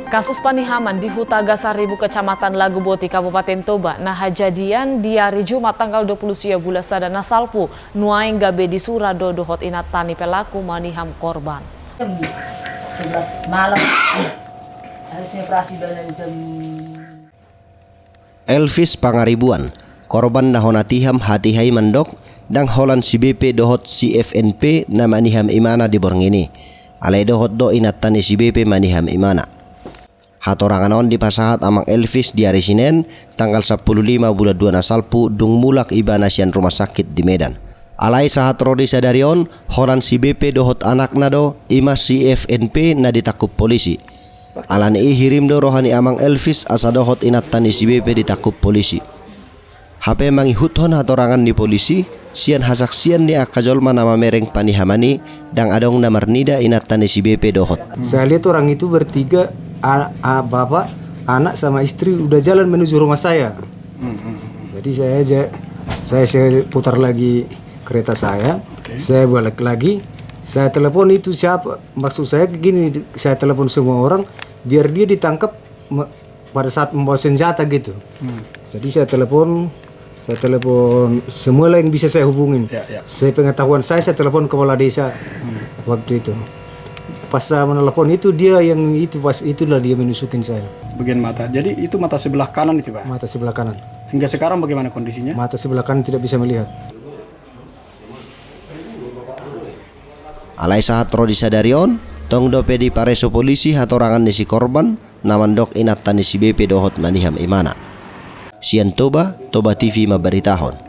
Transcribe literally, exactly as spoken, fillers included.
Kasus panihaman di Huta Gasaribu, Kecamatan Laguboti, Kabupaten Toba, na hajadian di ari Jumat tanggal dua pulu sia bulan sada na salpu, nuaeng gabe disura do dohot inanta ni pelaku maniham korban. Jam sebelas malam. Harusnya operasi dalam jam Elvis Pangaribuan, korban na hona tiham hatiha i mandok, ndang holan si B P dohot si F N P na maniham imana di borngin i. Alai dohot do inanta ni si B P maniham imana. Hatorangan on dipasahat amang Elvis di ari Sinen, tanggal sampulu lima bulan dua na salpu, dung mulak ibana sian rumah sakit di Medan. Alai sahat ro di sadari on, holan si B P dohot anakna do, i ma si F N P, na ditangkup polisi. Alani i hirim do roha ni amang Elvis asa dohot inanta ni si B P ditangkup polisi. Hape mangihuthon hatorangan ni polisi, sian hasaksian ni angka jolma na mamereng panihaman i, ndang adong na marnida inanta ni si B P dohot. Saya lihat orang itu bertiga, a-, a-, bapak, anak sama istri udah jalan menuju rumah saya. Hmm, hmm, hmm. Jadi saya aja, saya, saya putar lagi kereta saya, Oke. saya balik lagi, saya telepon itu siapa, maksud saya gini, saya telepon semua orang, biar dia ditangkap me-, pada saat membawa senjata gitu. Hmm. Jadi saya telepon, saya telepon semua lah yang bisa saya hubungin. Ya, ya. Sepengetahuan saya, saya telepon kepala desa Hmm. waktu itu. Pas saya menelepon itu, dia yang itu, pas itulah dia menusukin saya. Bagian mata. Jadi itu mata sebelah kanan itu, Pak? Mata sebelah kanan. Hingga sekarang bagaimana kondisinya? Mata sebelah kanan tidak bisa melihat. Alai sahat ro di sadari on, tong dope dipareso polisi hatorangan ni si korban, na mandok inanta ni si B P dohot maniham imana. Sian Toba, Toba T V mambaritahon.